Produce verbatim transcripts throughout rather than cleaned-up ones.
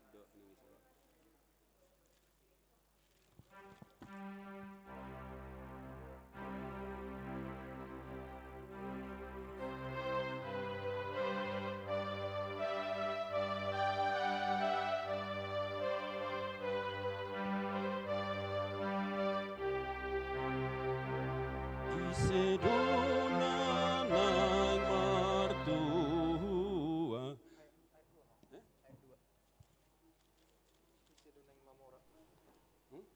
Do, ini bisa. Ise do na naeng martua? Eh? Hmm?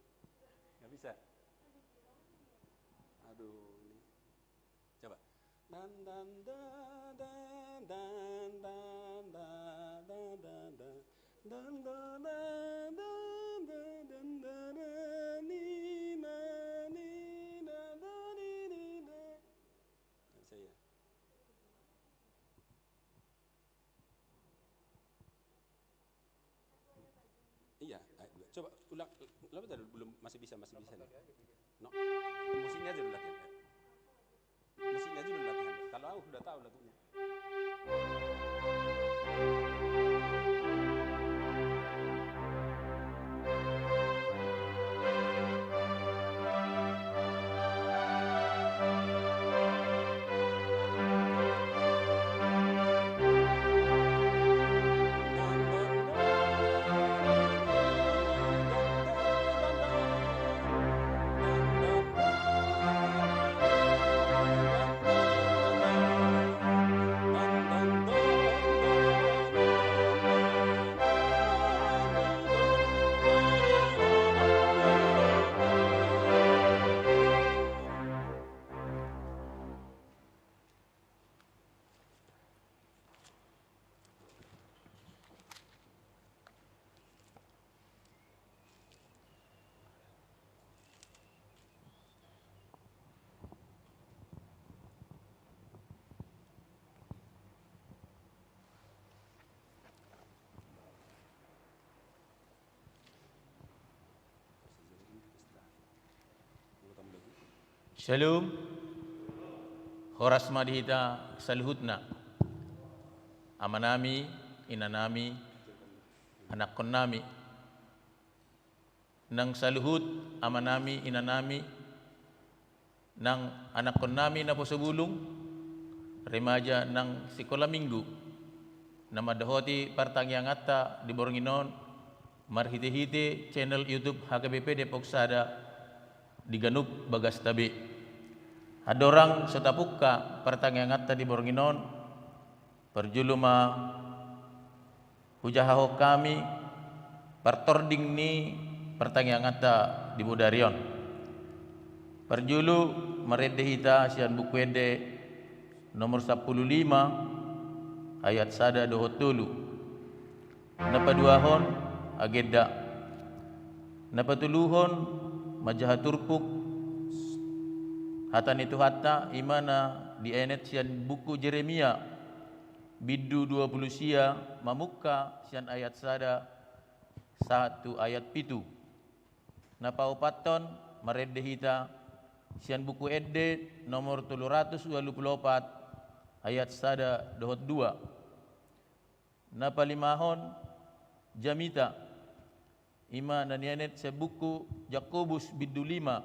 Nggak bisa. Aduh, ini. Coba. Dan, dan, da, dan, dan, dan, da, da, da, da. Dan, da, da, dan, da, da, da, da, ni, na, ni, na, da, ni, ni, na. Nggak bisa ya? Iya, eh, coba ulang, ulang tadi, belum, masih bisa, masih bisa nih. No, musiknya aja dulu latihan. Musiknya aja dulu latihan. Kalau aku udah tahu lagunya. Syalom. Horas ma di hita saluhutna. Amanami, inanami, anakkonnami. Nang saluhut amanami, inanami, nang anakkonnami naposo bulung, remaja nang sikola minggu, na mandohoti partangianganta di borngin on, marhite-hite channel YouTube H K B P Depok Sada di ganup bagasta be. Andorang so tapungka partangianganta di borngin on, parjolo ma hujahahon hami partording ni partangianganta di bodari on. Parjolo, marende hita sian Buku Ende nomor sampulu lima, ayat sada dohot tolu. Na paduahon, agenda. Na patoluhon, manjaha turpuk hata ni Tuhanta, i ma na dienet sian Buku Jeremia, bindu dua pulu sia, mamungka sian ayat sada sahat tu ayat pitu. Na paopathon, marende hita sian Buku Ende nomor tolu ratus ualu pulu opat, ayat sada dohot dua. Na palimahon, jamita, i ma na nienet sian Buku Jakobus, bindu lima,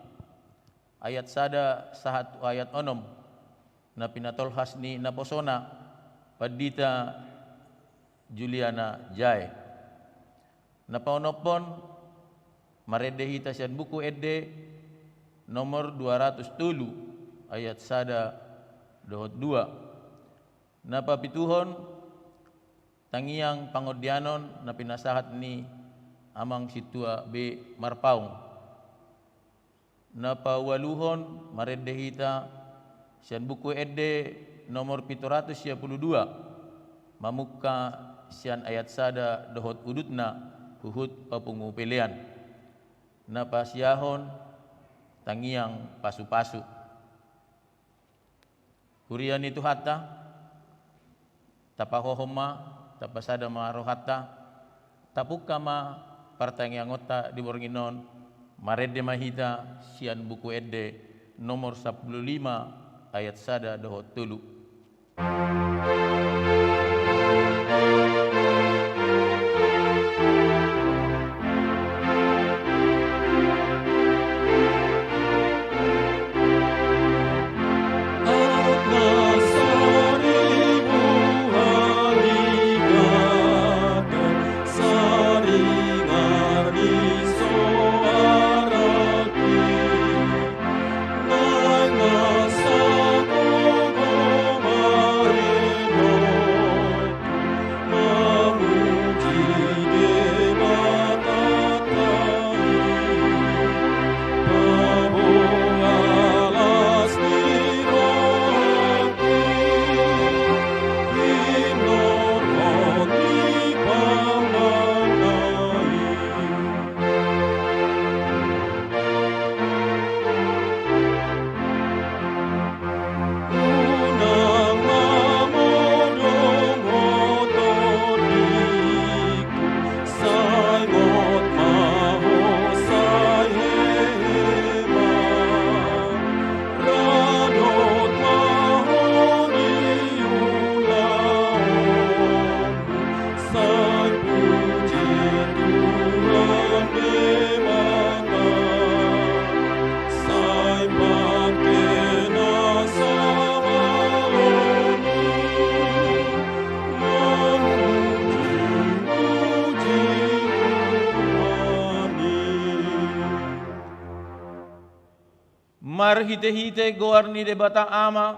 ayat sada sahat tu ayat onom, na pinatolhas ni naposona, Pandita Juliana Jae. Na paonomhon, marende hita sian Buku Ende nomor dua ratus tolu, ayat sada dohot dua. Na papituhon, tangiang pangondianon na pinasahat ni Amang Sintua B. Marpaung. Na paualuhon, marende hita sian Buku Ende nomor pitu ratus sia pulu dua, mamungka sian ayat sada dohot udutna huhut papungu pelean. Na pasiahon, tangiang pasupasu. Huria ni Tuhanta, tapahohom ma, tapasada ma rohanta, tapungka ma partangiangonta di borngin on, marende ma hita sian Buku Ende nomor sampulu lima, ayat sada dohot tolu. Marhite-hite goar ni Debata Ama,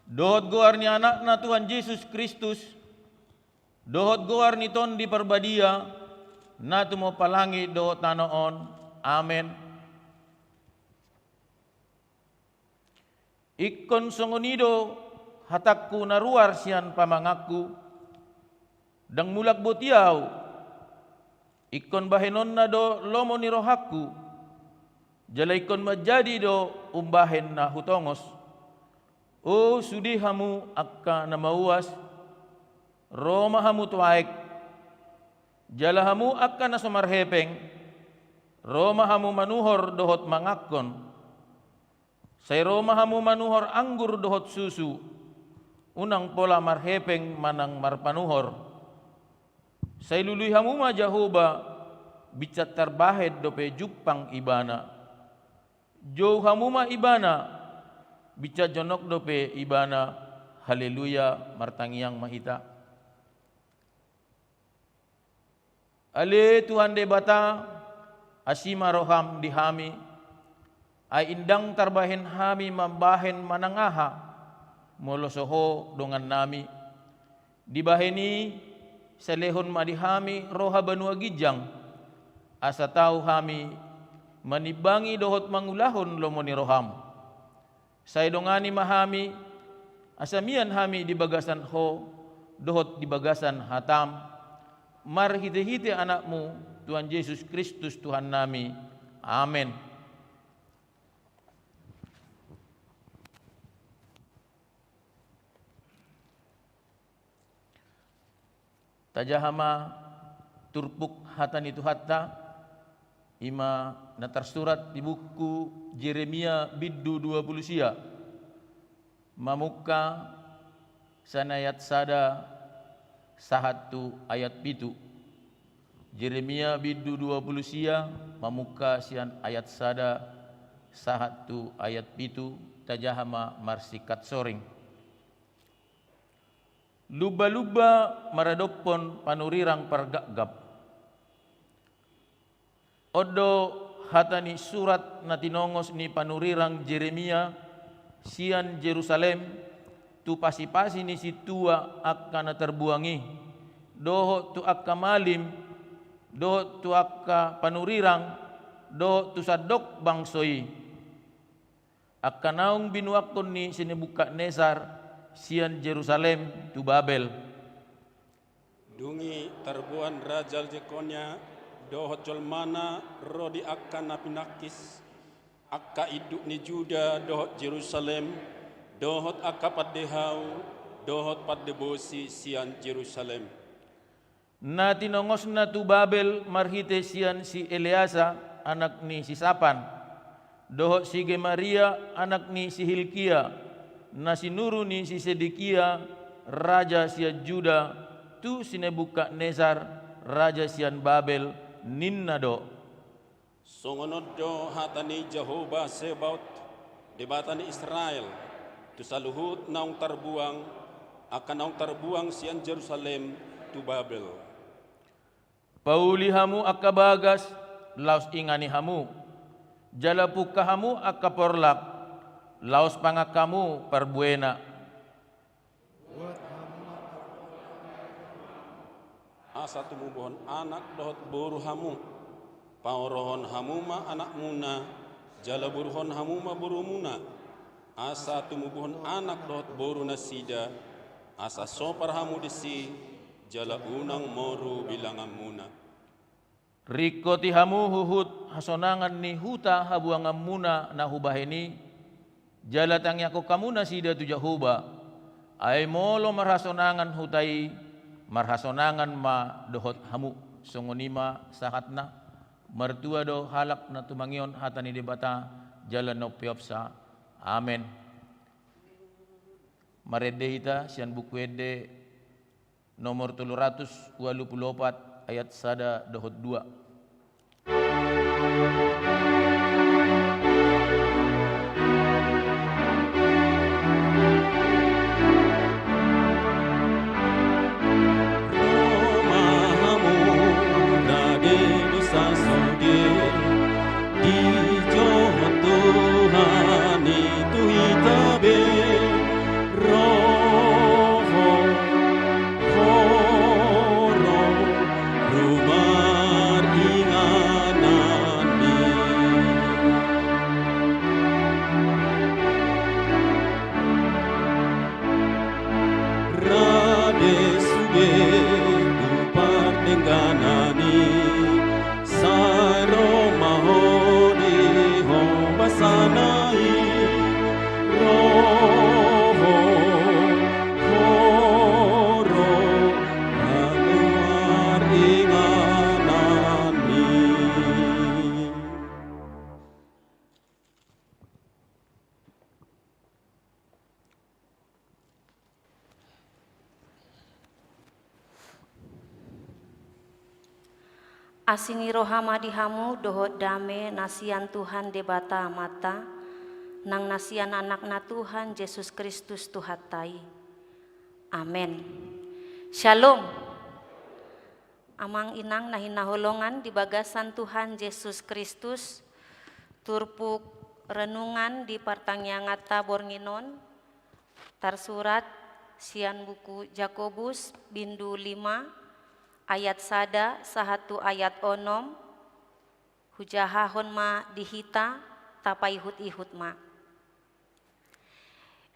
dohot goar ni Anakna Tuhan Jesus Kristus, dohot goar ni Tondi Parbadia, na tumompa langit dohot tano on. Amen. Ingkon songon i do hatangku na ruar sian pamanganku, ndang mulak boti ahu, ingkon bahenonna do lomo ni rohangku, jala ingkon manjadi do umbahen na hutongos. O sude hamu angka na mauas, ro ma hamu tu aek, jala hamu angka na so marhepeng, ro ma hamu manuhor dohot manganhon. Sai ro ma hamu manuhor anggur dohot susu, unang pola marhepeng manang marpanuhor. Sai lului hamu ma Jahowa, binsat tarbahen dope jumpang Ibana. Jou hamu ma Ibana, binsat jonok dope Ibana. Haleluya. Martangiang ma hita. Ale Tuhan Debata, asi ma roham di hami, ai ndang tarbahen hami mambahen manang aha, molo so Ho dongannami. Dibahen i, sai lehon ma di hami roha banua ginjang, asa tau hami manimbangi dohot mangulahon lomo ni roham. Sai dongani ma hami, asa mian hami di bagasan Ho, dohot di bagasan hatam, marhite-hite Anakmu, Tuhan Jesus Kristus Tuhannami. Amen. Tajaha ma turpuk hata ni Tuhanta, i ma na tarsurat di buku Jeremia bindu dua pulu sia, mamungka sian ayat sada sahat tu ayat pitu. Jeremia bindu dua pulu sia, mamungka sian ayat sada sahat tu ayat pitu, tajaha ma marsingkat soring. Lumba-lumba maradophon panurirang pargapgap. On do hata ni surat na tinongos ni panurirang Jeremia sian Jerusalem, tu pasi-pasi ni sintua angka na tarbuang i, dohot tu angka malim, dohot tu angka panurirang, dohot tu sandok bangso i. Angka naung binuangkon ni si Nebukadnesar sian Jerusalem tu Babel. Dung i tarboan Raja Jekonia dohot jolmana ro di angka na pinangkis, angka induk ni Juda dohot Jerusalem, dohot angka pandehau, dohot pandebosi sian Jerusalem. Na tinongosna tu Babel marhite sian si Eleasa, anak ni si Sapan, dohot si Gemaria, anak ni si Hilkia, na sinuru ni si Sedekia, raja sian Juda, tu si Nebukadnesar, raja sian Babel, ninna do: Songon on do hata ni Jahowa Zebaot, Debata ni Israel, tu saluhut naung tarbuang, angka naung tarbuang sian Jerusalem tu Babel. Pauli hamu angka bagas, laos ingani hamu, jala pungka hamu angka porlak, laos pangan hamu parbuena. Asa tumubuhon anak dohot boru hamu, paorohon hamu ma anakmuna, jala boruhon hamu ma borumuna, asa tumubuhon anak dohot boru nasida, asa sopar hamu disi, jala unang moru bilanganmuna. Ringkoti hamu huhut hasonangan ni huta habuanganmuna na hubahen i, jala tangiangkon hamu nasida tu Jahowa. Ai molo marhasonangan huta i, marhasonangan ma dohot hamu. Songon i ma sahatna. Martua do halak na tumangihon hata ni Debata jala na umpeopsa. Amen. Marende hita sian Buku Ende nomor tolu ratus ualu pulu opat, ayat sada dohot dua. Ro ma hamu rade dosa sude, dijou Tuhan Asi ni roha ma di hamu dohot dame na sian Tuhan Debata Amanta, nang na sian Anakna Tuhan Jesus Kristus Tuhanta i. Amen. Shalom. Amang inang na hinaholongan di bagasan Tuhan Jesus Kristus, turpuk renungan di partangianganta borngin on tarsurat sian buku Jakobus bindu lima ayat sada sahat tu ayat onom. Hujahahon ma di hita, tapaihut-ihut ma.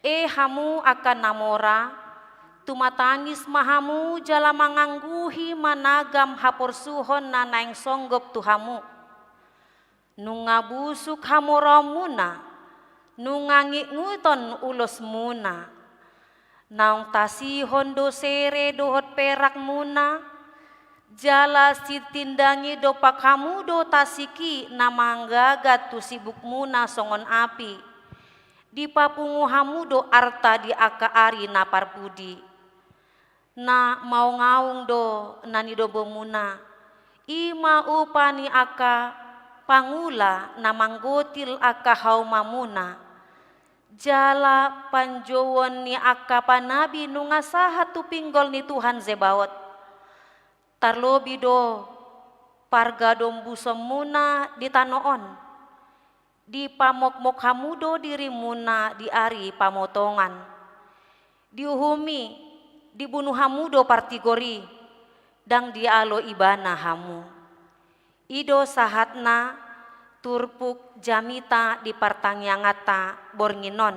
E hamu angka na mora, tumatangis ma hamu jala mangangguhi managam haporsuhon na naeng songgop tu hamu. Nunga busuk hamoraonmuna, nunga ngitngiton ulosmuna. Naung tasihon do sere dohot perakmuna, jala sitindangi dompak hamu do tasik i na manggagat tu sibukmuna songon api. Dipapungu hamu do arta di angka ari na parpudi. Na maungaung do na nidombomuna, i ma upa ni angka pangula na manggotil angka haumamuna. Jala panjouon ni angka panabi nunga sahat tu pinggol ni Tuhan Zebaot. Tarlobi do pargadombusonmuna di tano on. Dipamokmok hamu do dirimuna di ari pamotongan. Diuhumi, dibunu hamu do partigor i, ndang dialo ibana hamu. I do sahatna turpuk jamita di partangianganta borngin on.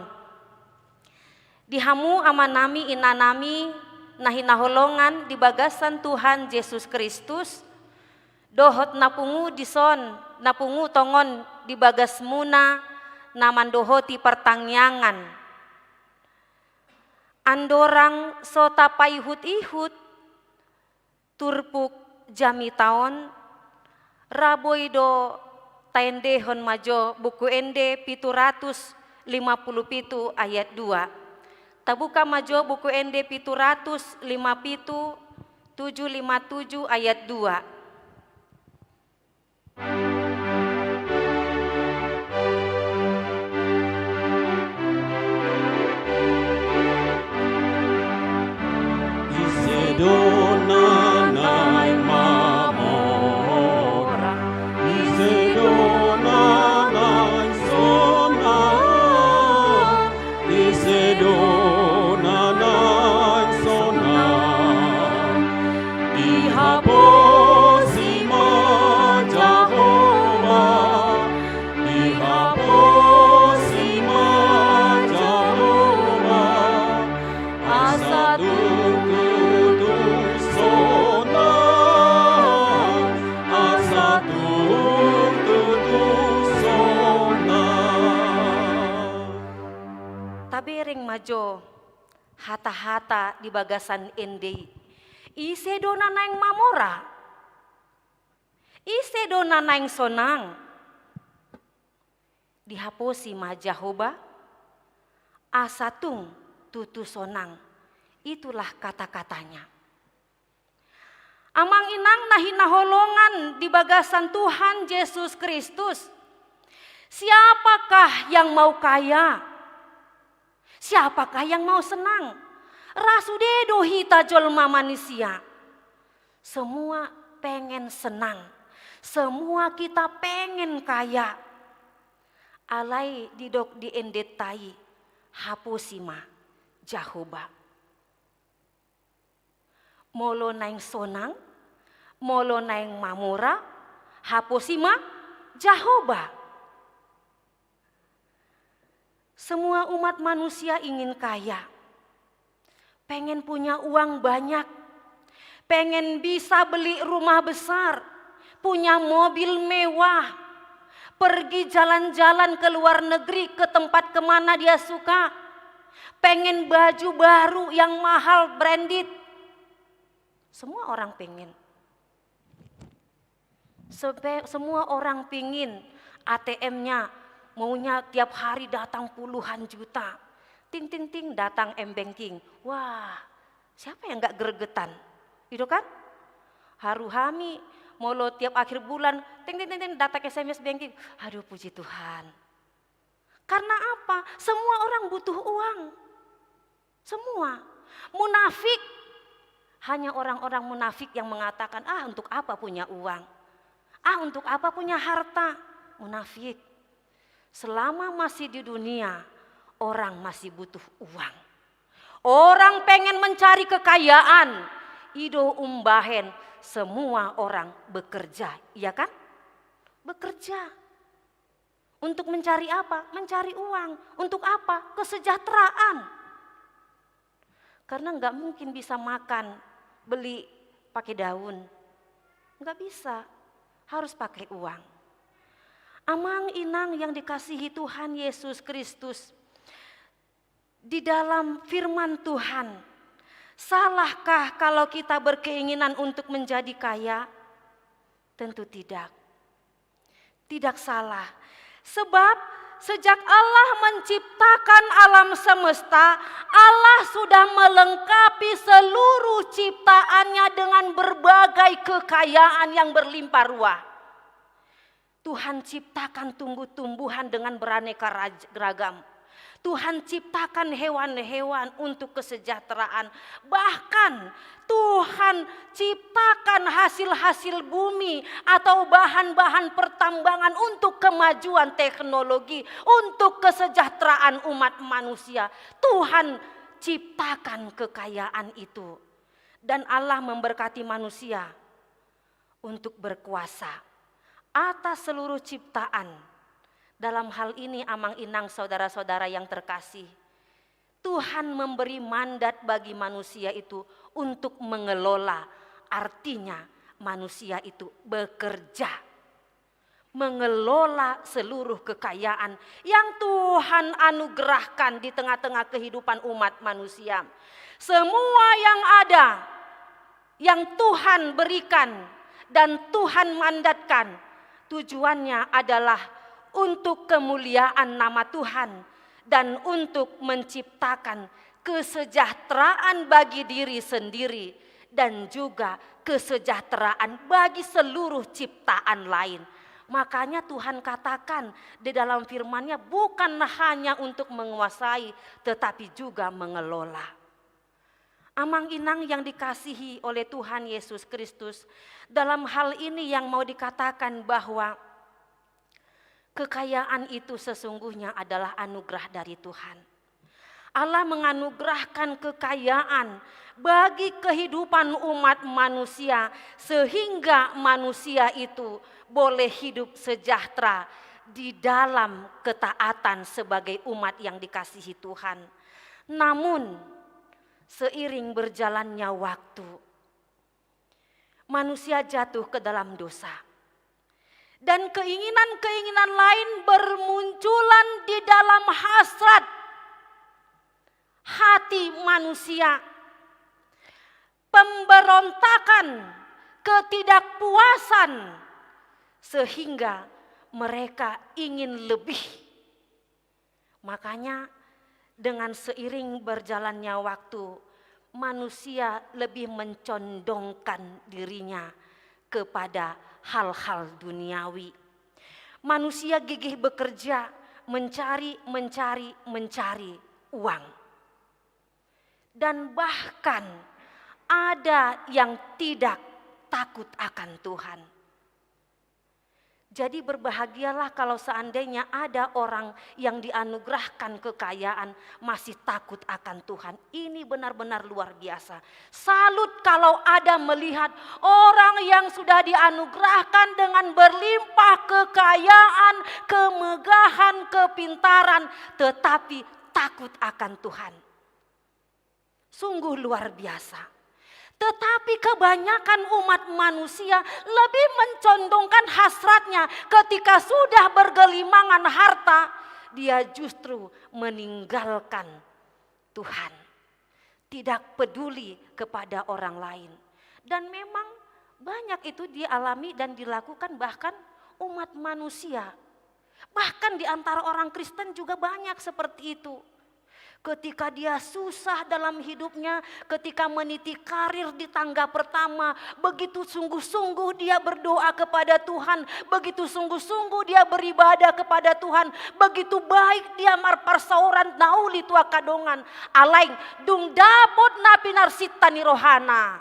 Di hamu amanami inanami na hinaholongan di bagasan Tuhan Jesus Kristus, dohot na pungu dison, na pungu tongon di bagasmuna na mandohoti partangiangan. Andorang so tapaihut-ihut turpuk jamita on, ra boi do taendehon ma jo Buku Ende pitu ratus lima pulu pitu ayat dua. Tabuka ma jo Buku Ende pitu ratus lima pitu, tujuh lima tujuh ayat dua. Ise do na naeng mamora, ise do na naeng sonang, ise do na naeng sonang. Dihaposi ma Jahowa, dihaposi ma Jahowa, asa tung tutu sonang, asa tung tutu sonang. Tabereng ma jo hata-hata di bagasan ende i. Ise do na naeng mamora? Ise do na naeng sonang? Dihaposi ma Jahowa, asa tung tutu sonang. Itulah kata-katanya. Amang inang na hinaholongan di bagasan Tuhan Jesus Kristus, siapakah yang mau kaya? Siapakah yang mau senang? Ra sude do hita jolma manisia. Semua pengen senang. Semua kita pengen kaya. Alai didok di endenta i, haposi ma Jahowa. Molo naeng sonang, molo naeng mamora, haposi ma Jahowa. Semua umat manusia ingin kaya, pengen punya uang banyak, pengen bisa beli rumah besar, punya mobil mewah, pergi jalan-jalan ke luar negeri, ke tempat kemana dia suka, pengen baju baru yang mahal, branded. Semua orang pengen. Semua orang pingin A T M-nya maunya tiap hari datang puluhan juta. Ting, ting, ting, datang M-Banking. Wah, siapa yang nggak gregetan? Gitu kan? Haru hami Molo tiap akhir bulan, ting, ting, ting, ting, datang S M S banking. Aduh, puji Tuhan. Karena apa? Semua orang butuh uang. Semua. Munafik. Hanya orang-orang munafik yang mengatakan, "Ah, untuk apa punya uang? Ah, untuk apa punya harta?" Munafik. Selama masih di dunia, orang masih butuh uang. Orang pengen mencari kekayaan, i do umbahen semua orang bekerja, iya kan? Bekerja. Untuk mencari apa? Mencari uang. Untuk apa? Kesejahteraan. Karena nggak mungkin bisa makan, beli pakai daun. Nggak bisa. Harus pakai uang. Amang inang yang dikasihi Tuhan Yesus Kristus, di dalam firman Tuhan, salahkah kalau kita berkeinginan untuk menjadi kaya? Tentu tidak. Tidak salah. Sebab sejak Allah menciptakan alam semesta, Allah sudah melengkapi seluruh ciptaannya dengan berbagai kekayaan yang berlimpah ruah. Tuhan ciptakan tumbuh-tumbuhan dengan beraneka raj-, ragam. Tuhan ciptakan hewan-hewan untuk kesejahteraan. Bahkan Tuhan ciptakan hasil-hasil bumi atau bahan-bahan pertambangan untuk kemajuan teknologi, untuk kesejahteraan umat manusia. Tuhan ciptakan kekayaan itu. Dan Allah memberkati manusia untuk berkuasa atas seluruh ciptaan. Dalam hal ini, amang inang, saudara-saudara yang terkasih, Tuhan memberi mandat bagi manusia itu untuk mengelola, artinya manusia itu bekerja, mengelola seluruh kekayaan yang Tuhan anugerahkan di tengah-tengah kehidupan umat manusia. Semua yang ada, yang Tuhan berikan dan Tuhan mandatkan, tujuannya adalah untuk kemuliaan nama Tuhan dan untuk menciptakan kesejahteraan bagi diri sendiri dan juga kesejahteraan bagi seluruh ciptaan lain. Makanya Tuhan katakan di dalam firman-Nya, bukan hanya untuk menguasai, tetapi juga mengelola. Amang inang yang dikasihi oleh Tuhan Yesus Kristus, dalam hal ini yang mau dikatakan bahwa kekayaan itu sesungguhnya adalah anugerah dari Tuhan. Allah menganugerahkan kekayaan bagi kehidupan umat manusia, sehingga manusia itu boleh hidup sejahtera di dalam ketaatan sebagai umat yang dikasihi Tuhan. Namun, seiring berjalannya waktu, manusia jatuh ke dalam dosa. Dan keinginan-keinginan lain bermunculan di dalam hasrat hati manusia. Pemberontakan, ketidakpuasan, sehingga mereka ingin lebih. Makanya, dengan seiring berjalannya waktu, manusia lebih mencondongkan dirinya kepada hal-hal duniawi. Manusia gigih bekerja, mencari, mencari, mencari uang. Dan bahkan ada yang tidak takut akan Tuhan. Jadi, berbahagialah kalau seandainya ada orang yang dianugerahkan kekayaan masih takut akan Tuhan. Ini benar-benar luar biasa. Salut kalau ada melihat orang yang sudah dianugerahkan dengan berlimpah kekayaan, kemegahan, kepintaran, tetapi takut akan Tuhan. Sungguh luar biasa. Tetapi kebanyakan umat manusia lebih mencondongkan hasratnya ketika sudah bergelimangan harta, dia justru meninggalkan Tuhan. Tidak peduli kepada orang lain. Dan memang banyak itu dialami dan dilakukan bahkan umat manusia. Bahkan di antara orang Kristen juga banyak seperti itu. Ketika dia susah dalam hidupnya, ketika meniti karir di tangga pertama, begitu sungguh-sungguh dia berdoa kepada Tuhan, begitu sungguh-sungguh dia beribadah kepada Tuhan, begitu baik dia marparsaoran na uli tu angka dongan. Alai dung dapot na pinarsinta ni rohana,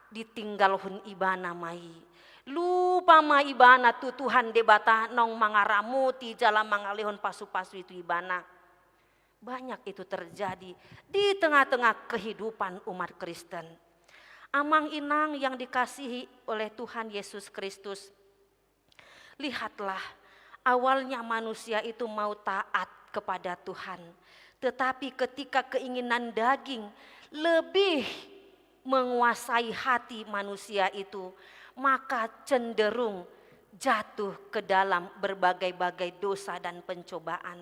ditinggalhon ibana ma i. Lupa ma ibana tu Tuhan Debata naung mangaramoti jala mangalehon pasu-pasu i tu ibana. Banyak itu terjadi di tengah-tengah kehidupan umat Kristen. Amang inang yang dikasihi oleh Tuhan Yesus Kristus, lihatlah, awalnya manusia itu mau taat kepada Tuhan, tetapi ketika keinginan daging lebih menguasai hati manusia itu, maka cenderung jatuh ke dalam berbagai-bagai dosa dan pencobaan.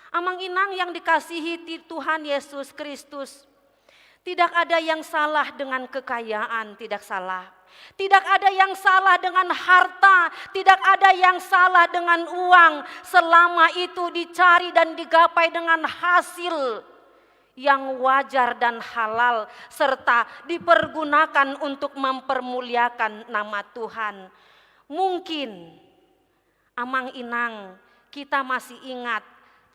Amang inang yang dikasihi ti-, Tuhan Yesus Kristus, tidak ada yang salah dengan kekayaan, tidak salah. Tidak ada yang salah dengan harta, tidak ada yang salah dengan uang, selama itu dicari dan digapai dengan hasil yang wajar dan halal, serta dipergunakan untuk mempermuliakan nama Tuhan. Mungkin, amang inang, kita masih ingat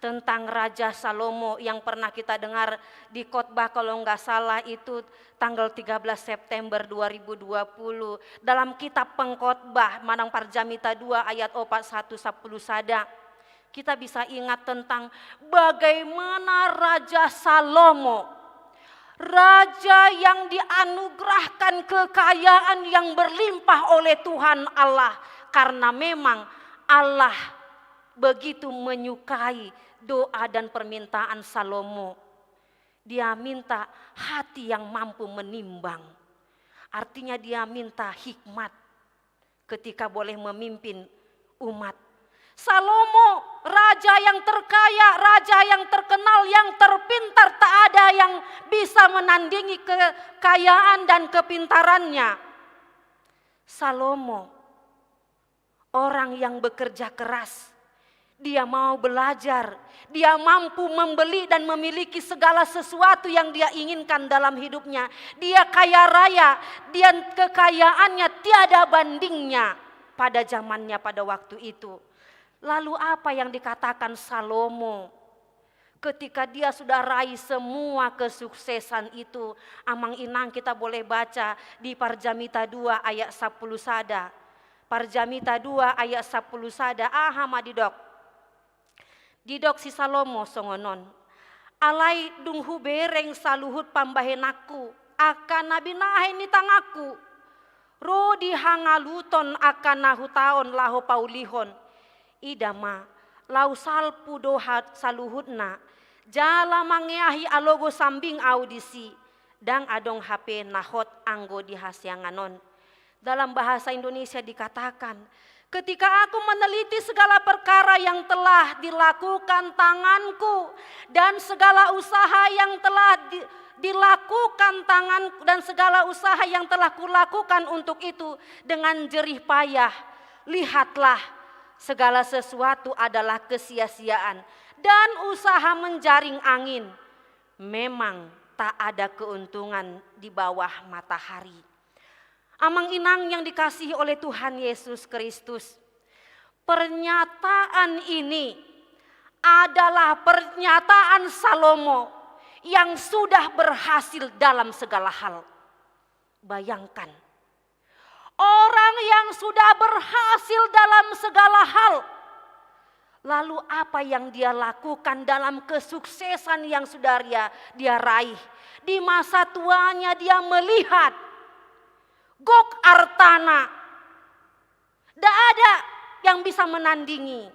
tentang Raja Salomo yang pernah kita dengar di khotbah, kalau nggak salah itu tanggal tiga belas September dua ribu dua puluh. Dalam kitab Pengkhotbah, manang Parjamita dua ayat opat, satu, sampulu sada. Kita bisa ingat tentang bagaimana Raja Salomo, raja yang dianugerahkan kekayaan yang berlimpah oleh Tuhan Allah, karena memang Allah begitu menyukai doa dan permintaan Salomo. Dia minta hati yang mampu menimbang. Artinya, dia minta hikmat ketika boleh memimpin umat. Salomo, raja yang terkaya, raja yang terkenal, yang terpintar, tak ada yang bisa menandingi kekayaan dan kepintarannya. Salomo, orang yang bekerja keras, dia mau belajar, dia mampu membeli dan memiliki segala sesuatu yang dia inginkan dalam hidupnya. Dia kaya raya, dan kekayaannya tiada bandingnya pada zamannya pada waktu itu. Lalu apa yang dikatakan Salomo? Ketika dia sudah raih semua kesuksesan itu, amang inang, kita boleh baca di Parjamita dua ayat sampulu sada. Parjamita dua ayat sampulu sada, aha ma didok? Didok si Salomo songon on: Alai dung hubereng saluhut pambahenanku, angka na binahen ni tanganku, ro di hangaluton angka na hutaon laho paulihon. Ida ma, laho salpu do ha-, saluhutna, jala mangeahi alogo sambing ahu disi, ndang adong hape na hot anggo di hasiangan on. Dalam bahasa Indonesia dikatakan, ketika aku meneliti segala perkara yang telah dilakukan tanganku dan segala usaha yang telah di-, dilakukan tangan, dan segala usaha yang telah kulakukan untuk itu dengan jerih payah, lihatlah, segala sesuatu adalah kesia-siaan dan usaha menjaring angin. Memang tak ada keuntungan di bawah matahari. Amang inang yang dikasihi oleh Tuhan Yesus Kristus, pernyataan ini adalah pernyataan Salomo yang sudah berhasil dalam segala hal. Bayangkan, orang yang sudah berhasil dalam segala hal, lalu apa yang dia lakukan dalam kesuksesan yang sudah dia, dia raih? Di masa tuanya dia melihat gok artana, ndak ada yang bisa menandingi.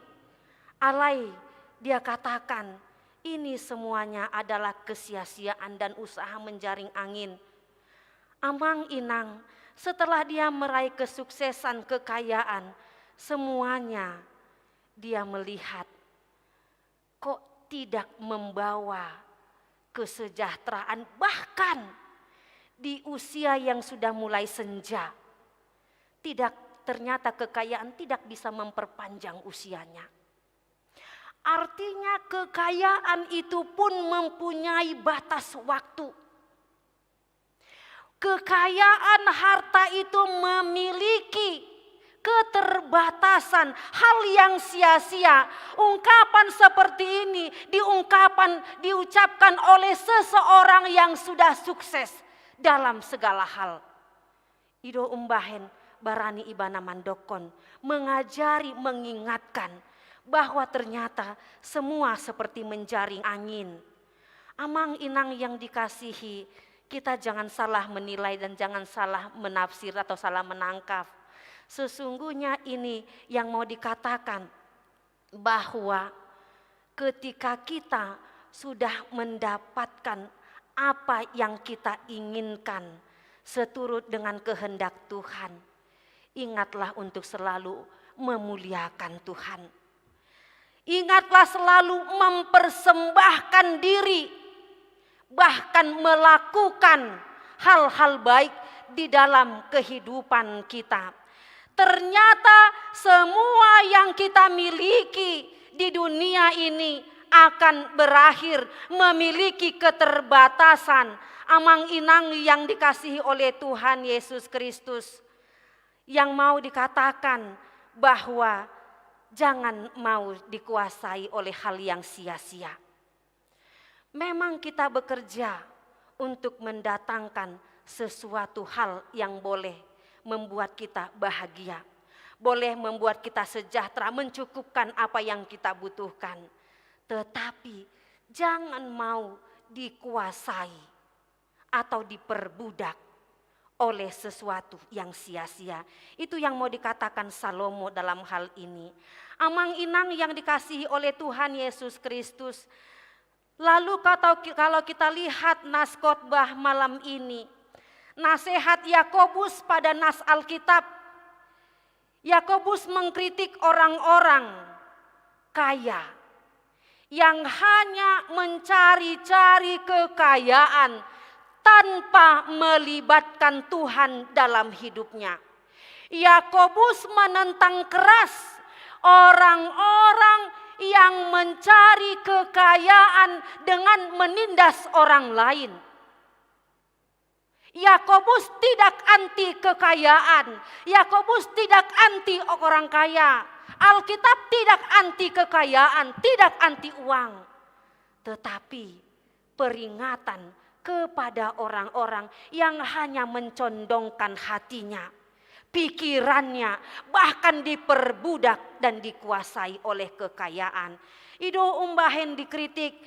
Alai dia katakan, ini semuanya adalah kesia-siaan dan usaha menjaring angin. Amang inang, setelah dia meraih kesuksesan, kekayaan, semuanya dia melihat kok tidak membawa kesejahteraan, bahkan di usia yang sudah mulai senja, tidak, ternyata kekayaan tidak bisa memperpanjang usianya. Artinya, kekayaan itu pun mempunyai batas waktu. Kekayaan harta itu memiliki keterbatasan, hal yang sia-sia. Ungkapan seperti ini diungkapkan, diucapkan oleh seseorang yang sudah sukses dalam segala hal. I do umbahen barani ibana mandokkon, mengajari, mengingatkan bahwa ternyata semua seperti menjaring angin. Amang inang yang dikasihi, kita jangan salah menilai dan jangan salah menafsir atau salah menangkap. Sesungguhnya ini yang mau dikatakan, bahwa ketika kita sudah mendapatkan apa yang kita inginkan seturut dengan kehendak Tuhan, ingatlah untuk selalu memuliakan Tuhan. Ingatlah selalu mempersembahkan diri, bahkan melakukan hal-hal baik di dalam kehidupan kita. Ternyata semua yang kita miliki di dunia ini akan berakhir, memiliki keterbatasan. Amang inang yang dikasihi oleh Tuhan Yesus Kristus, yang mau dikatakan bahwa jangan mau dikuasai oleh hal yang sia-sia. Memang kita bekerja untuk mendatangkan sesuatu hal yang boleh membuat kita bahagia, boleh membuat kita sejahtera, mencukupkan apa yang kita butuhkan. Tetapi jangan mau dikuasai atau diperbudak oleh sesuatu yang sia-sia. Itu yang mau dikatakan Salomo dalam hal ini. Amang inang yang dikasihi oleh Tuhan Yesus Kristus, lalu kata, kalau kita lihat nas khotbah malam ini, nasihat Yakobus pada nas Alkitab, Yakobus mengkritik orang-orang kaya yang hanya mencari-cari kekayaan tanpa melibatkan Tuhan dalam hidupnya. Yakobus menentang keras orang-orang yang mencari kekayaan dengan menindas orang lain. Yakobus tidak anti kekayaan, Yakobus tidak anti orang kaya. Alkitab tidak anti kekayaan, tidak anti uang. Tetapi peringatan kepada orang-orang yang hanya mencondongkan hatinya, pikirannya, bahkan diperbudak dan dikuasai oleh kekayaan. I do umbahen dikritik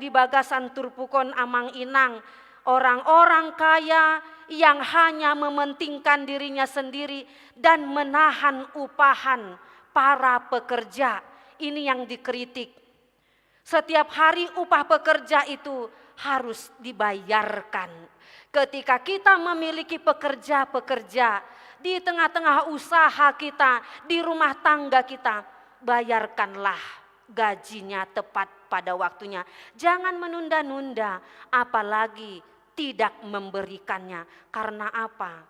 di bagasan turpuk on, amang inang, orang-orang kaya yang hanya mementingkan dirinya sendiri dan menahan upahan para pekerja. Ini yang dikritik. Setiap hari upah pekerja itu harus dibayarkan. Ketika kita memiliki pekerja-pekerja di tengah-tengah usaha kita, di rumah tangga kita, bayarkanlah gajinya tepat pada waktunya. Jangan menunda-nunda, apalagi tidak memberikannya. Karena apa?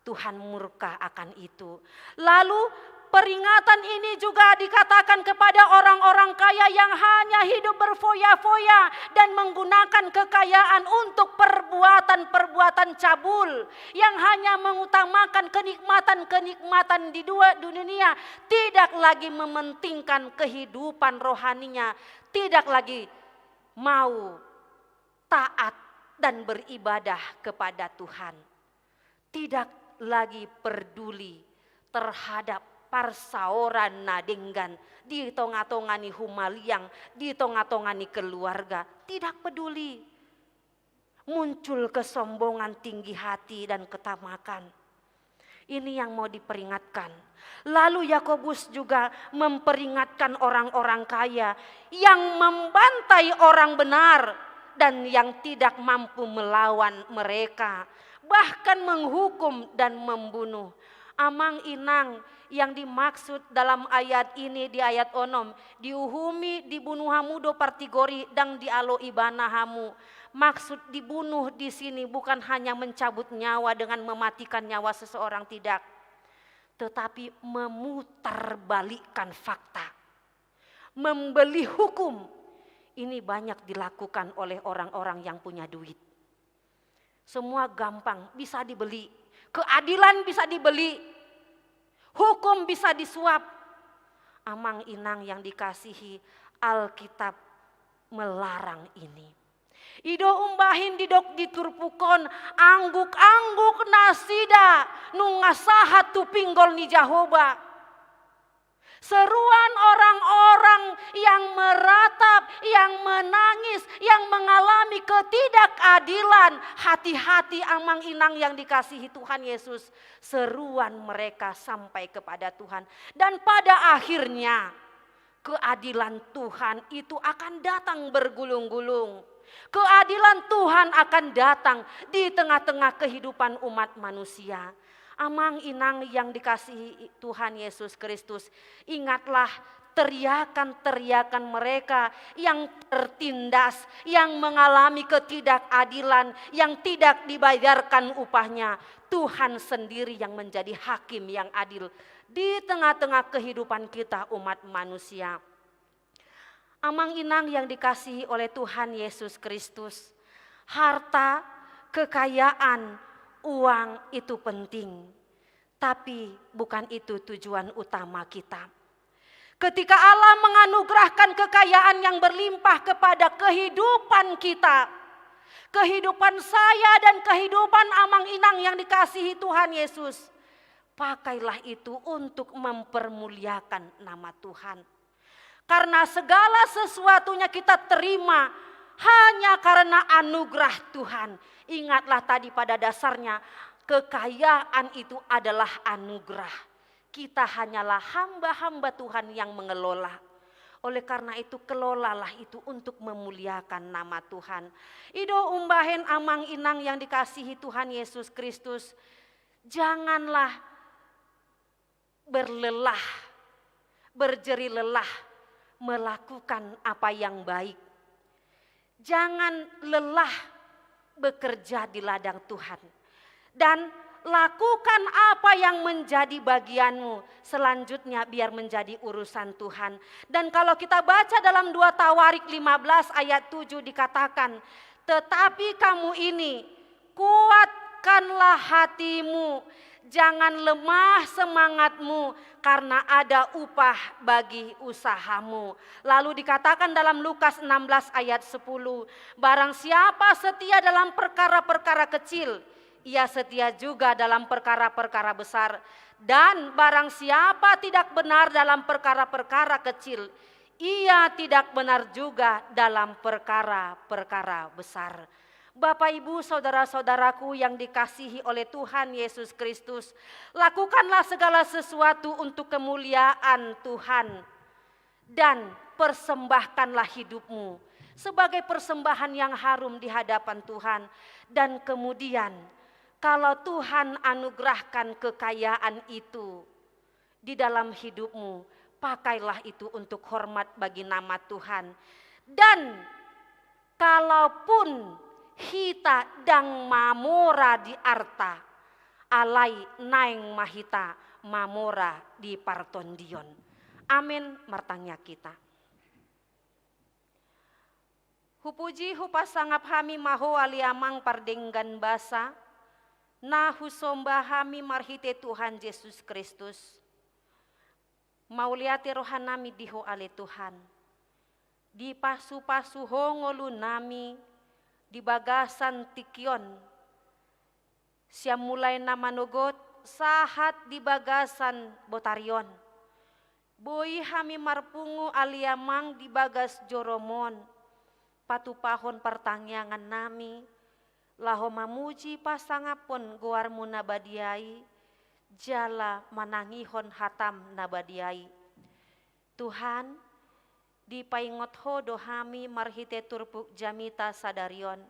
Tuhan murka akan itu. Lalu, peringatan ini juga dikatakan kepada orang-orang kaya yang hanya hidup berfoya-foya dan menggunakan kekayaan untuk perbuatan-perbuatan cabul, yang hanya mengutamakan kenikmatan-kenikmatan di dua dunia, tidak lagi mementingkan kehidupan rohaninya, tidak lagi mau taat dan beribadah kepada Tuhan. Tidak lagi peduli terhadap parsaoran na denggan di tonga-tonga ni humaliang, di tonga-tonga ni keluarga. Tidak peduli. Muncul kesombongan, tinggi hati, dan ketamakan. Ini yang mau diperingatkan. Lalu Yakobus juga memperingatkan orang-orang kaya yang membantai orang benar dan yang tidak mampu melawan mereka, bahkan menghukum dan membunuh. Amang inang, yang dimaksud dalam ayat ini, di ayat onom, diuhumi, dibunuh hamu do partigori, ndang dialo ibana hamu. Maksud dibunuh di sini bukan hanya mencabut nyawa dengan mematikan nyawa seseorang, tidak, tetapi memutarbalikkan fakta, Membeli hukum ini banyak dilakukan oleh orang-orang yang punya duit. Semua gampang, bisa dibeli. Keadilan bisa dibeli. Hukum bisa disuap. Amang inang yang dikasihi, Alkitab melarang ini. I do umbahen didok di turpuk on, angguk-angguk nasida nunga sahat tu pinggol ni Jahowa. Seruan orang-orang yang meratap, yang menangis, yang mengalami ketidakadilan, hati-hati amang inang yang dikasihi Tuhan Yesus, seruan mereka sampai kepada Tuhan. Dan pada akhirnya, keadilan Tuhan itu akan datang bergulung-gulung. Keadilan Tuhan akan datang di tengah-tengah kehidupan umat manusia. Amang inang yang dikasihi Tuhan Yesus Kristus, ingatlah teriakan-teriakan mereka yang tertindas, yang mengalami ketidakadilan, yang tidak dibayarkan upahnya. Tuhan sendiri yang menjadi hakim yang adil di tengah-tengah kehidupan kita umat manusia. Amang inang yang dikasihi oleh Tuhan Yesus Kristus, harta, kekayaan, uang itu penting. Tapi bukan itu tujuan utama kita. Ketika Allah menganugerahkan kekayaan yang berlimpah kepada kehidupan kita, kehidupan saya dan kehidupan amang inang yang dikasihi Tuhan Yesus, pakailah itu untuk mempermuliakan nama Tuhan. Karena segala sesuatunya kita terima hanya karena anugerah Tuhan. Ingatlah tadi, pada dasarnya kekayaan itu adalah anugerah. Kita hanyalah hamba-hamba Tuhan yang mengelola. Oleh karena itu, kelolalah itu untuk memuliakan nama Tuhan. I do umbahen amang inang yang dikasihi Tuhan Yesus Kristus, janganlah berlelah, berjeri lelah melakukan apa yang baik. Jangan lelah bekerja di ladang Tuhan. Dan lakukan apa yang menjadi bagianmu. Selanjutnya biar menjadi urusan Tuhan. Dan kalau kita baca dalam dua Tawarik lima belas ayat tujuh dikatakan, "Tetapi kamu ini, kuatkanlah hatimu, jangan lemah semangatmu, karena ada upah bagi usahamu." Lalu dikatakan dalam Lukas enam belas ayat sepuluh, "Barang siapa setia dalam perkara-perkara kecil, ia setia juga dalam perkara-perkara besar. Dan barang siapa tidak benar dalam perkara-perkara kecil, ia tidak benar juga dalam perkara-perkara besar." Bapak, Ibu, saudara-saudaraku yang dikasihi oleh Tuhan Yesus Kristus, lakukanlah segala sesuatu untuk kemuliaan Tuhan, dan persembahkanlah hidupmu sebagai persembahan yang harum di hadapan Tuhan. Dan kemudian, kalau Tuhan anugerahkan kekayaan itu di dalam hidupmu, pakailah itu untuk hormat bagi nama Tuhan. Dan kalaupun hita ndang mamora di arta, alai naeng ma hita mamora di partondion. Amen. Martangiang hita. Hupuji, hupasangap hami ma Ho, ale Amang pardenggan basa, na husomba hami marhite Tuhan Jesus Kristus. Mauliate rohanami di Ho, ale Tuhan. Dipasupasu Ho ngolunami di bagasan tingki on, sian mulai na manogot sahat di bagasan botari on. Boi hami marpungu, ale Amang, di bagas joroMon, patupahon partangiangannami, laho mamuji pasangaphon goarMu na badia i, jala manangihon hataM na badia i. Tuhan, dipaingot Ho do hami marhite turpuk jamita sadari on,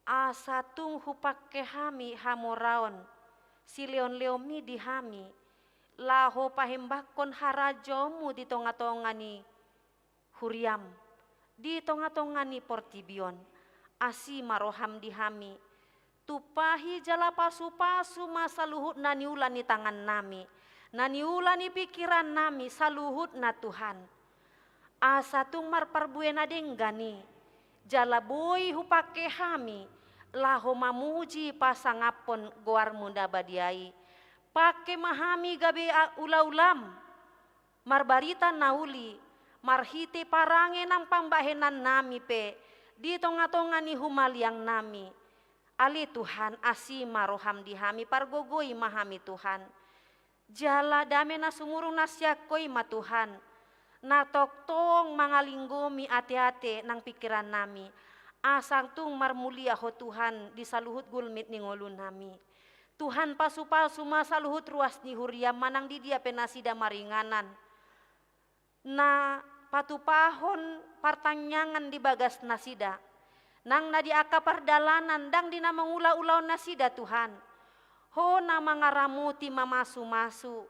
asa tung hupangke hami hamoraon sileonleonMi di hami, laho paimbakkon harajaonMu di tongatonga ni huriaM, di tongatonga ni portibi on. Asi ma rohaM di hami, tumpahi jala pasupasu ma saluhut na niula ni tangannami, na niula ni pingkirannami, saluhutna, Tuhan. asa tung marparbue na denggan i, jala boi hupangke hami laho mamuji pasangaphon goarmu na badia i. Pangke ma hami gabe a-, ulaulam, marbarita na uli, marhite parange nang pambahenannami pe di tongatonga ni humaliangnami. Ale Tuhan, asi ma roham di hami, pargogoi ma hami Tuhan. Jala dame na sumurung na sian Ho i ma Tuhan, na tongtong mangalinggomi ateate nang pingkirannami, asa tung marmulia Ho Tuhan di saluhut gulmit ni ngolunami. Tuhan, pasupasu ma saluhut ruas ni huriam manang di dia pe nasida maringanan, na patupahon partangiangan di bagas nasida, nang na di angka pardalanan, ndang di na mangula ulaon nasida, Tuhan. Ho na mangaramoti, mamasumasu,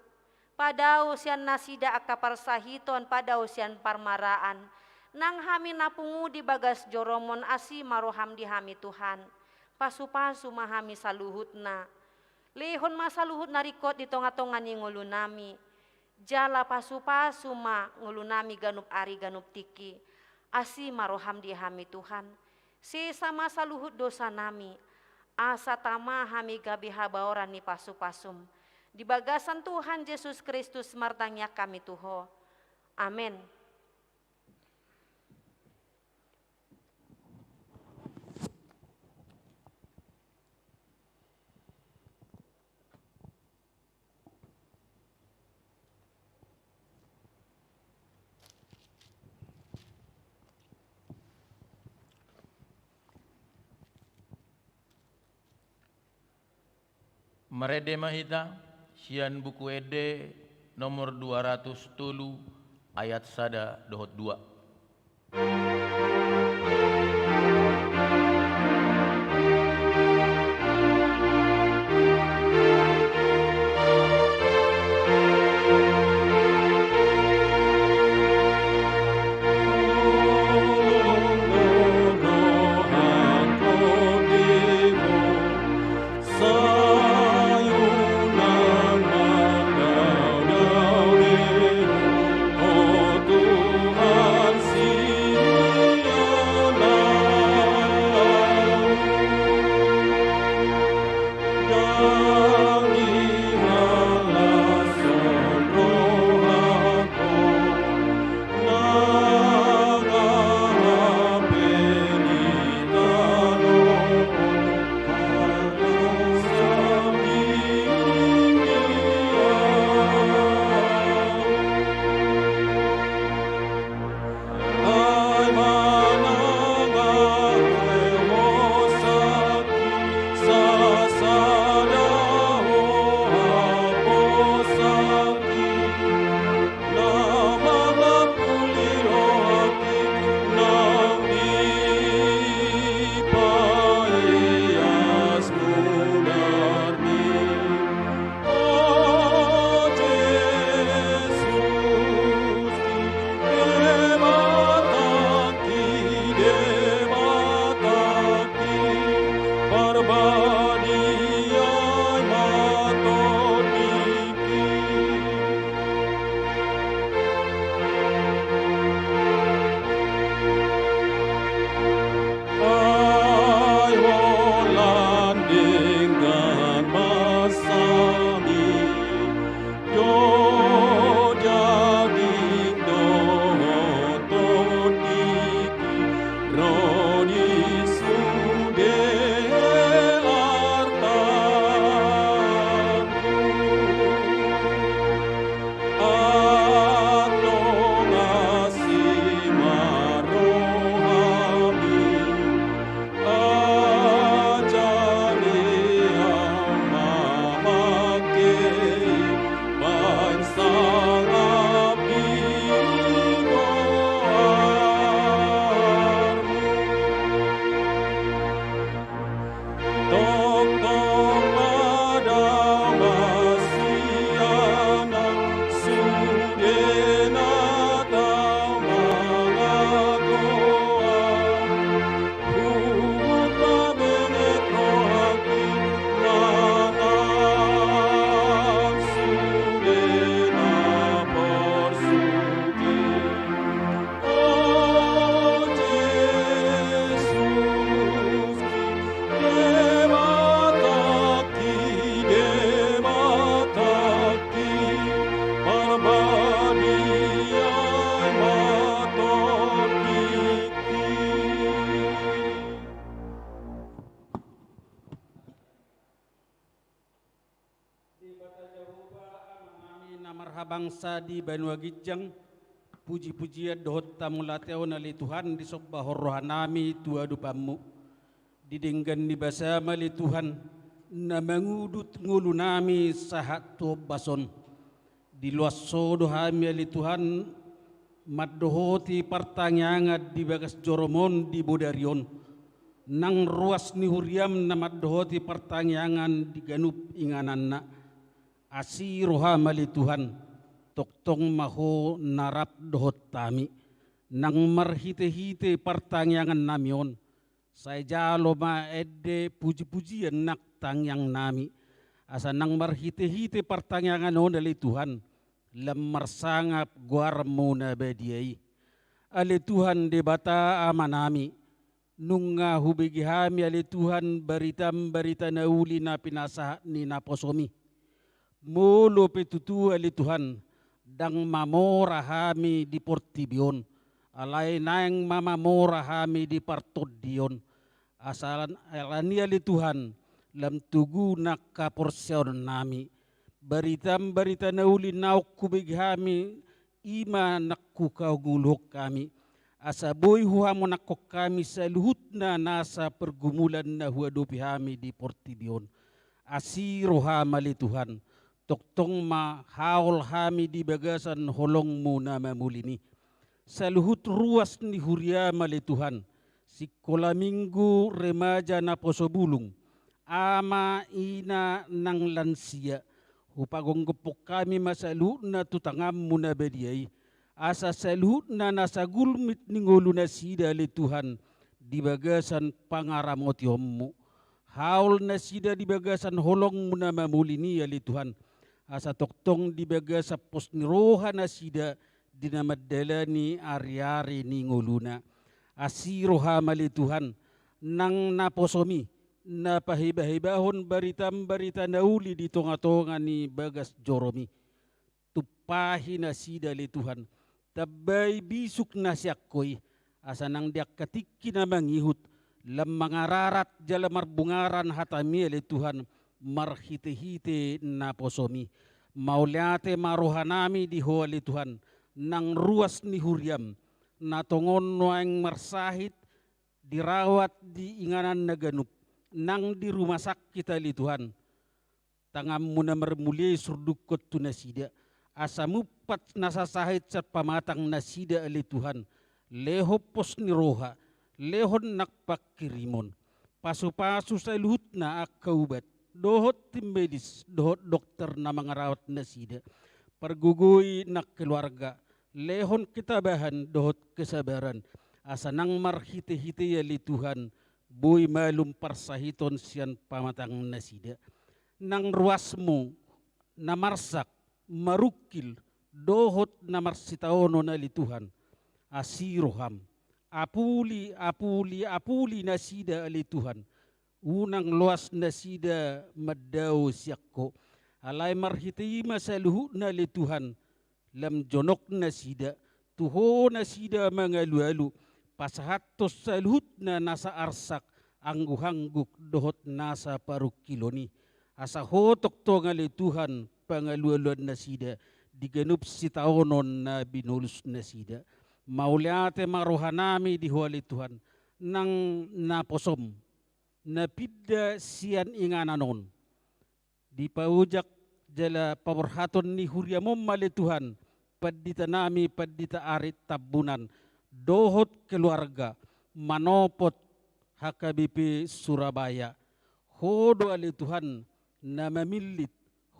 padao sian nasida angka parsahiton, padao sian parmaraan. Nang hami na pungu di bagas jorom on, asi ma roham di hami, Tuhan. Pasupasu ma hami saluhutna. Lehon ma saluhut na ringkot di tongatonga ni ngolunami. Jala pasupasu ma ngolunami ganup ari ganup tingki. Asi ma roham di hami Tuhan. Sesa ma saluhut dosanami. Asa tama hami gabe habaoran ni pasupasum. Di bagasan Tuhan Jesus Kristus martangiang hami tu Ho. Amen. Marende ma hita sian Buku Ende nomor dua ratus tolu, ayat sada dohot dua. Debata Jahowa, Amanami na marhabangsa di banua ginjang, puji-pujian dohot hamauliateon ale Tuhan disombahon rohanami tu adopanMu. Di denggan ni basaM ale Tuhan, na mangudut ngolunami sahat tu ombas on. Diloas Ho do hami ale Tuhan, mandohoti partangiangan di bagas joroM on di bodari on. Nang ruas ni huriaM na mandohoti partangiangan di ganup ingananna. Asi rohaM ale Tuhan, tongtong ma Ho na rap dohot hami. Nang marhite-hite partangiangannami on, sai jalo ma ende puji-pujian nang tangiangnami. Asa nang marhite-hite partangiangan on ale Tuhan, lam marsangap goarMu na badia i. Ale Tuhan Debata Amanami, nunga hubege hami ale Tuhan baritaM barita na uli na pinasahat ni naposoMi. Molo pe tutu ale Tuhan, ndang mamora hami di portibi on, alai naeng ma mamora hami di partondion. Asa alani ale Tuhan, lam togu nang haporseaonnami. BaritaM barita na uli naung hubege hami, i ma nang hukangoluhon hami. Asa boi huhamonanghon hami saluhutna nasa pergumulan na huadopi hami di portibi on. Asi rohaM ale Tuhan, tongtong ma haol hami di bagasan holongMu na mamulin i. Saluhut ruas ni huriaM ale Tuhan, sikola minggu, remaja, naposo bulung, ama, ina nang lansia, hupagomgophon hami ma saluhutna tu tanganMu na badia i. Asa saluhutna nasa gulmit ni ngolu nasida ale Tuhan, di bagasan pangaramotionMu. Haol nasida di bagasan holongMu na mamulin i ale Tuhan. Asa tongtong di bagasan pos ni roha nasida di na mandalani ari-ari ni ngoluna. Asi rohaM ale Tuhan, nang naposoMi, na pahebahebahon baritaM barita na uli di tonga-tonga ni bagas joroMi. Tumpahi nasida ale Tuhan, tambai bisuk na sian Ho i, asa nang di angka tingki na mangihut, lam mangararat jala marbungaran hataMi ale Tuhan, marhite-hite naposoMi. Mauliate ma rohanami di Ho ale Tuhan, nang ruas ni huriaM, na tongon nuaeng marsahit, dirawat di inganan na ganup, nang di rumah sakit ale Tuhan. TanganMu na marmulia i surdukkon tu nasida, asa mumpat nasa sahit sian pamatang nasida ale Tuhan, lehon pos ni roha, lehon nang pangkirimon. Pasu-pasu saluhutna angka ubat, dohot tim medis, dohot dokter na mangarawat nasida. Pargogoi nang keluarga, lehon ketabahan dohot kesabaran, asa nang marhite-hite i ale Tuhan, boi malum parsahiton sian pamatang nasida. Nang ruasMu, na marsak, marungkil, dohot na marsitaonon ale Tuhan, asi rohaM. Apuli, apuli, apuli nasida ale Tuhan. Unang loas nasida mandao sian Ho. Alai marhite i ma saluhutna ale Tuhan, lam jonok nasida, tu Ho nasida mangalualu, pasahathon saluhutna nasa arsak, angguk-angguk dohot nasa parungkilon i. Asa Ho tongtong ale Tuhan pangalualuan nasida, di ganup sitaonon na binolus nasida. Mauliate ma rohanami di Ho ale Tuhan, nang naposoM, na pinda sian inganan on. Dipaojak jala paborhaton ni huriaMu ma ale Tuhan, panditanami, Pandita Ari Tambunan, dohot keluarga, manopot H K B P Surabaya. Ho do ale Tuhan na mamillit,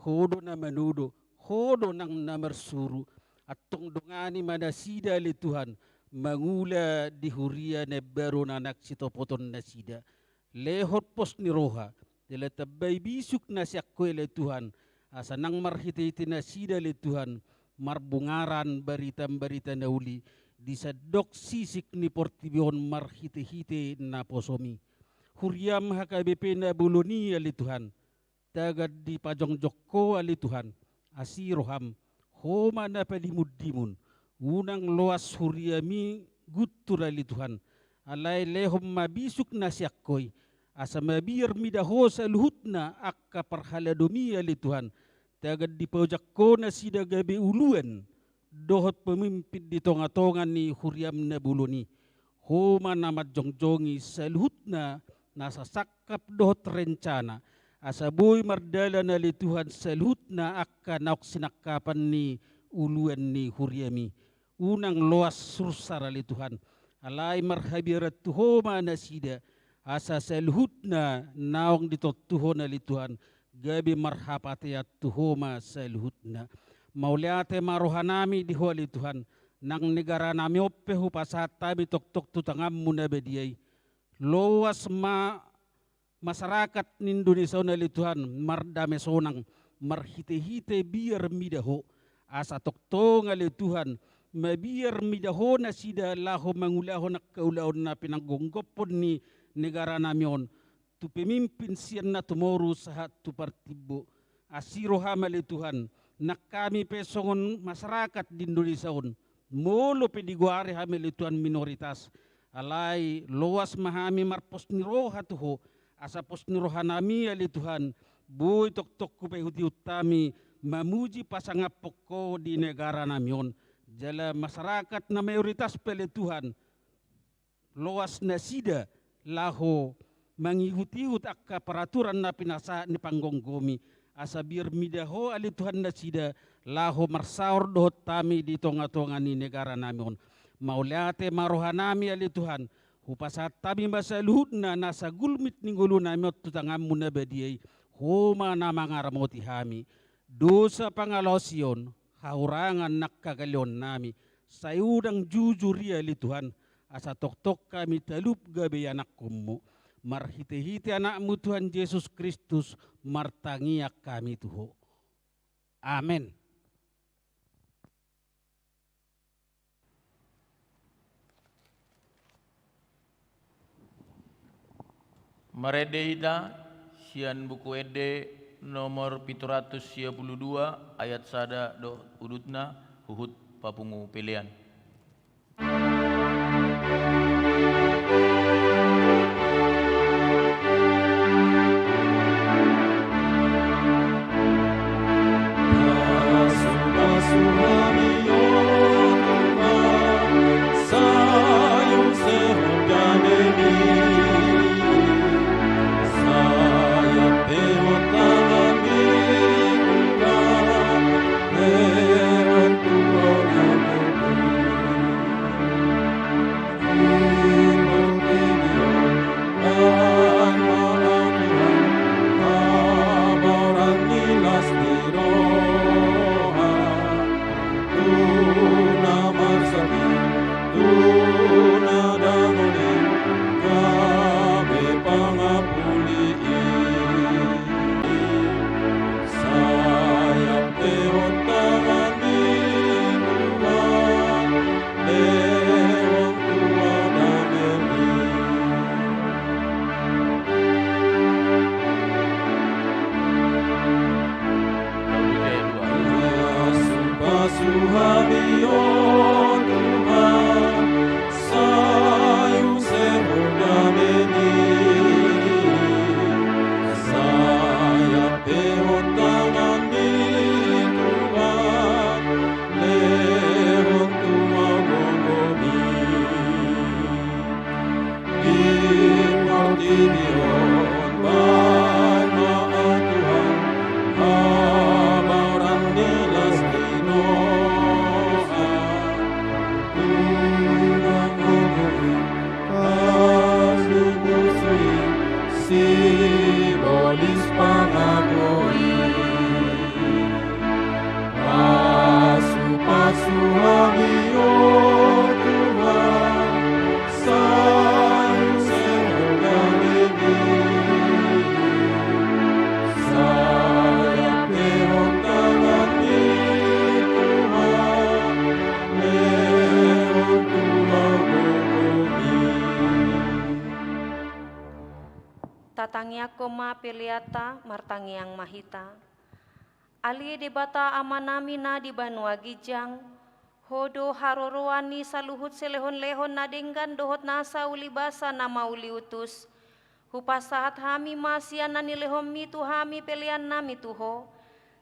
Ho do na manodo, Ho do nang na marsuru. Antong dongani ma nasida ale Tuhan, mangula di huria na imbaru na naeng sitopoton nasida. Lehon pos ni roha, jala tambai bisuk na sian Ho i ale Tuhan, asa nang marhite-hite nasida ale Tuhan, marbungaran baritaM barita na uli, di sandok sisik ni portibi on marhite-hite naposoM i. HuriaM H K B P na bolon i ale Tuhan, tagan dipajongjong Ho ale Tuhan, asi rohaM, Ho ma na padimun-dimun, unang loas huriaMi guntur ale Tuhan, alai lehon ma bisuk na sian Ho i, asa mabiar mida Ho saluhutna angka parhaladoMi ale Tuhan, tagan dipaojak Ho nasida gabe uluan dohot pemimpin di tonga-tonga ni huriam na bolon i. Ho ma na manjongjongi saluhutna nasa sangkap dohot rencana, asa boi mardalan ale Tuhan saluhutna angka naung sinangkapan ni uluan ni huriam i. Unang loas sursar ale Tuhan, alai marhabiaran tu Ho ma nasida, asa saluhutna naung ditontu Ho ale Tuhan, gabe marhapatean tu Ho ma saluhutna. Mauliate ma rohanami di Ho ale Tuhan, nang negaranami on pe hupasahat hami tongtong tu tanganMu na badia i. Loas ma masyarakat ni Indonesia on ale Tuhan mardame sonang marhite-hite biar mida Ho, asa tongtong ale Tuhan mabiar mida Ho nasida laho mangulahon angka ulaon na pinanggomgophon ni negaranami on, tu pemimpin sian na tumoru sahat tu partimbo. Asi rohaM ale Tuhan, nang hami pe songon masyarakat di Indonesia on, molo pe digoari hami ale Tuhan minoritas, alai loas ma hami marpos ni roha tu Ho, asa pos ni rohanami ale Tuhan, boi tongtong hupaihut-ihut hami mamuji pasangaphon Ho di negaranami on. Jala masyarakat na mayoritas pe ale Tuhan, loas nasida laho mangihut-ihut angka peraturan na pinasahat ni panggomgomi, asa biar mida Ho ale Tuhan nasida laho marsaor dohot hami di tonga-tonga ni negaranami on. Mauliate ma rohanami ale Tuhan, hupasahat hami ma saluhutna nasa gulmit ni ngolunami on tu tanganMu na badia i. Ho ma na mangaramoti hami. Dosa, pangalaosion, hahurangan nang hagaleonnami, sai unang jujur i ale Tuhan, asa tongtong hami talup gabe ianakhonMu. Marhite-hite AnakMu Tuhan Jesus Kristus martangiang hami tu Ho. Amen. Marende hita sian Buku Ende nomor pitu ratus sia pulu dua, ayat sada dohot udutna, huhut papungu pelean. Sibolis pangagoi. Pasu-pasu hami, o Tuhan, sai use roha nami. Sai angkehon tangan ni Tuhan, lehon tu hau gogo i. Tatangiangkon ma peleanta, martangiang ma hita. Ale Debata Amanami na di banua ginjang, Ho do haroroan ni saluhut silehon-lehon na denggan dohot nasa ulibasa na mauliutus. Hupasahat hami ma sian na nilehonMi tu hami peleannami tu Ho,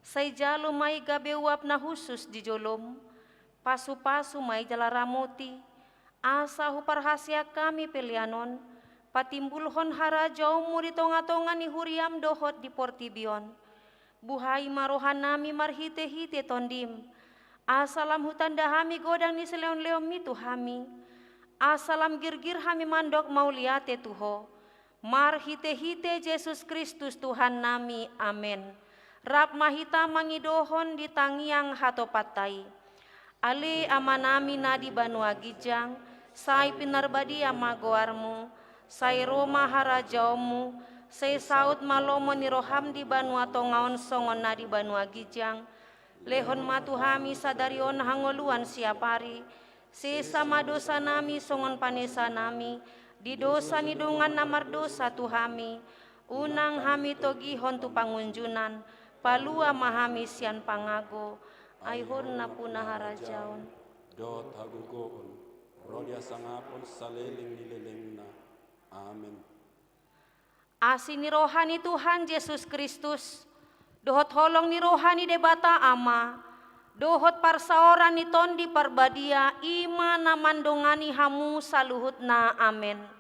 Sai jalo ma i gabe uap na hushus di jolom, pasupasu ma i jala ramoti, asa huparhaseang hami pelean on, patimbulhon harajaonmu di tongatonga ni huriam dohot di portibi on. Buhai ma rohanami marhitehite Tondim, asa lam hutanda hami godang ni silehonlehonmi tu hami, asa lam girgir hami mandok mauliate tu Ho. Marhitehite Jesus Kristus Tuhannami. Amen. Rap ma hita mangidohon di tangiang hatopanta i. Ale Amanami na di banua ginjang, sai pinarbadia ma goarmu, sai ro ma harajaonmu, sai saut ma lomo ni roham di banua tonga on songon na di banua ginjang. Lehon ma tu hami sadari on hangoluan siapari, sesa ma dosanami songon panesanami di dosa ni dongan na mardosa tu hami, unang hami togihon tu pangunjunan, palua ma hami sian pangago, ai Ho do nampuna harajaon dohot hagogoon, ro di hasangapon saleleng ni lelengna. Amen. Asi ni roha ni Tuhan Jesus Kristus, dohot holong ni roha ni Debata Ama, dohot parsaoran ni Tondi Parbadia, i ma na mandongani hamu saluhutna. Amen.